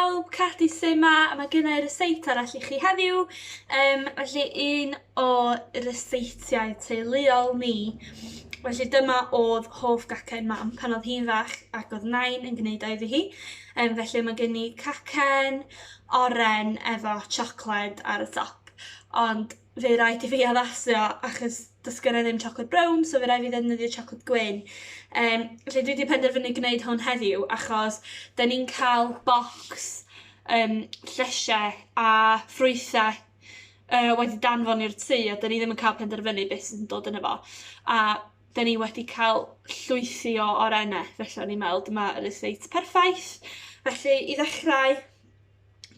bawb, Cadi sy 'ma a mae gennau ryseit arall i chi heddiw. Felly un o ryseitiau teuluol ni. Felly dyma oedd hoff gacen mam pan oedd hi'n fach ac oedd nain yn gwneud o iddi hi. Felly mae gen i cacen oren efo siocled ar y top. Ond fe raid i fi addasu o achos does gen i ddim chocolate brown, so fe raid fi ddefnyddio chocolate gwyn. Felly dwi wedi penderfynu gwneud hwn heddiw achos da ni'n cael bocs llysiau a ffrwythau wedi danfon i'r tŷ a da ni ddim yn cael penderfynu beth sy'n dod yno fo. A da ni wedi cael llwythi o orennau, felly o'n i'n meddwl dyma ryseit perffaith. Felly i ddechrau,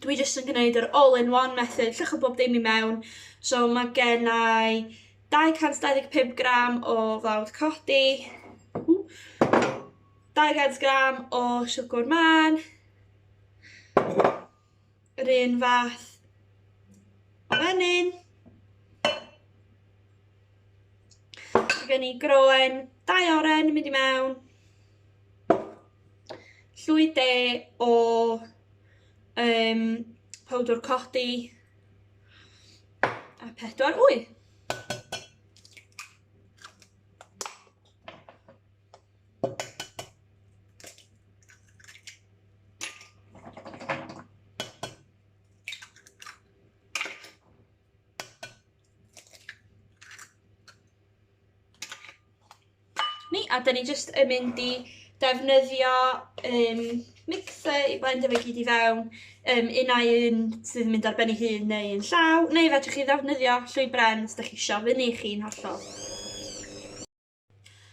dwi jyst yn gwneud yr all-in-one method, lluchio bob dim i mewn. So mae gen i 225 gram o flawd codi, 200 gram o siwgr mân, yr un fath o fenyn. Mae gen i groen, dau oren yn mynd i mewn, llwy de o powdwr codi a 4 wy. Ni, a da ni jyst yn mynd i defnyddio mixer i blendio fe gyd i fewn. Un ai un sydd yn mynd ar ben ei hun neu un llaw, neu fedrwch chi ddefnyddio llwy bren os da chi isio, fyny i chi'n hollol.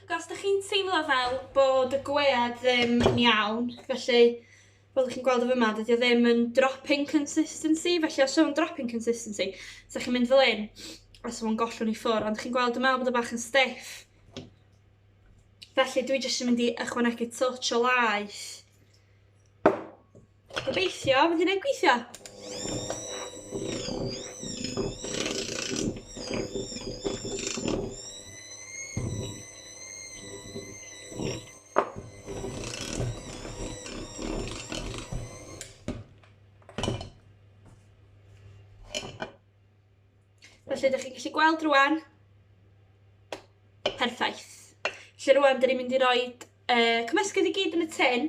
Ac os da chi'n teimlo fel bod y gwead ddim yn iawn, felly fel ydych chi'n gweld o fyma, dydy o ddim yn dropping consistency, felly os yw'n dropping consistency, so chi'n mynd fel hyn, a so fo'n gollwng i ffwrdd, ond chi'n gweld, dwi'n meddwl bod o bach yn stiff. Felly dwi jyst yn mynd i ychwanegu touch o laeth. Gobeithio fydd hynna'n gweithio. Felly, ydych chi'n gallu gweld rwan, perffaith. Felly rwan, dyn ni'n mynd i roi cymysgedd i gyd yn y tin.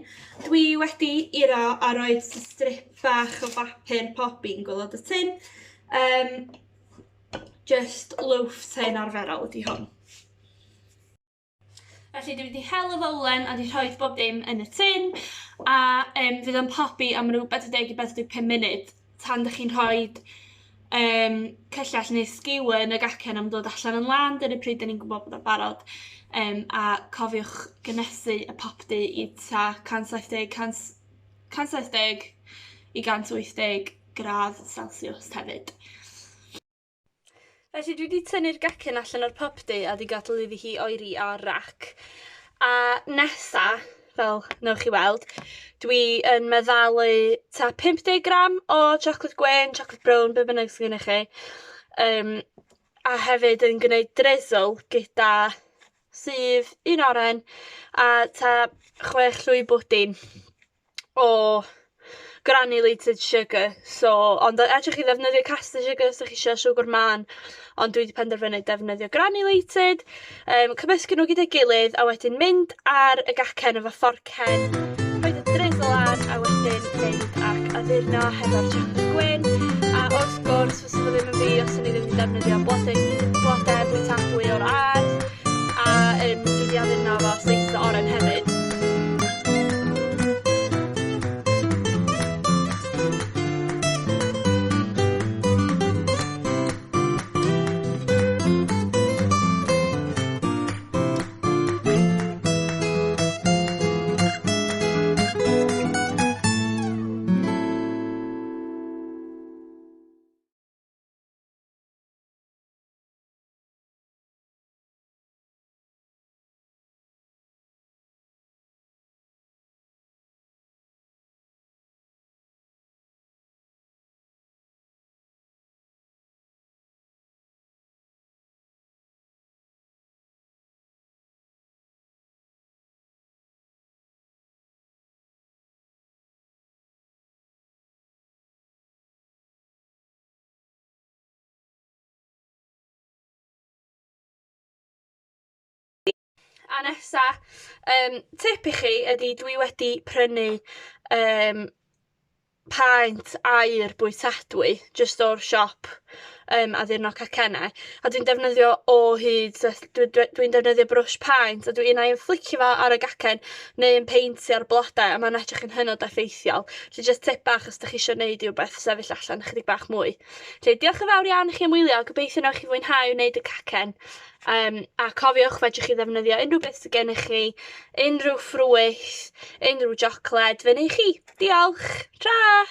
Dwi wedi iro a rhoi strip bach o bapur pobi yn gwaelod y tin. Just loaf tin arferol ydy hwn. Felly dwi wedi hel y fowlen a wedi rhoi bob dim yn y tin a fydd o'n pobi am ryw 40 i 45 munud tan dych chi'n rhoi cyllell neu skewer yn y gacen am dod allan yn lân. Dyna pryd 'dan ni'n gwybod bod o'n barod. A cofiwch gynhesu y popty i tua 170 170 i 180 gradd Celsius hefyd. Felly dwi 'di tynnu'r gacen allan o'r popty a 'di gadael iddi hi oeri ar rac. A nesa, fel newch chi weld, dwi yn meddalu tua 50 gram o chocolate gwyn, chocolate brown, be bynnag sydd gennych chi. A hefyd yn gwneud drizzle gyda sudd, un oren a tua 6 llwy bwdin o granulated sugar. So, ond edrych chi ddefnyddio caster sugar os ydych chi eisiau siwgr mân, ond dwi wedi penderfynu defnyddio granulated. Cymysgu nhw gyda'i gilydd a wedyn mynd ar y gacen efo fforcen, rhoi y drizzle ar a wedyn mynd ac addurno hefo'r chocolate gwyn. A wrth gwrs, fysa fo ddim yn fi os o'n i ddim yn defnyddio blodau bwytadwy o'r ardd. A dwi 'di addurno efo slices o oren hefyd. A nesa, tip i chi ydi dwi wedi prynu paent aur bwytadwy jyst o'r siop addurno cacennau, a dwi'n defnyddio o hyd, so dwi'n defnyddio brwsh paent a dwi unai yn fflicio fo ar y gacen neu yn peintio'r blodau, a ma'n edrych yn hynod effeithiol. Felly jyst tip bach os 'dach chi isio neud rhywbeth sefyll allan chydig bach mwy. Felly diolch yn fawr iawn i chi am wylio, gobeithio newch chi fwynhau wneud y cacen. A cofiwch fedrwch chi ddefnyddio unrhyw beth sydd gennych chi, unrhyw ffrwyth, unrhyw siocled, fyny i chi. Diolch! Tra!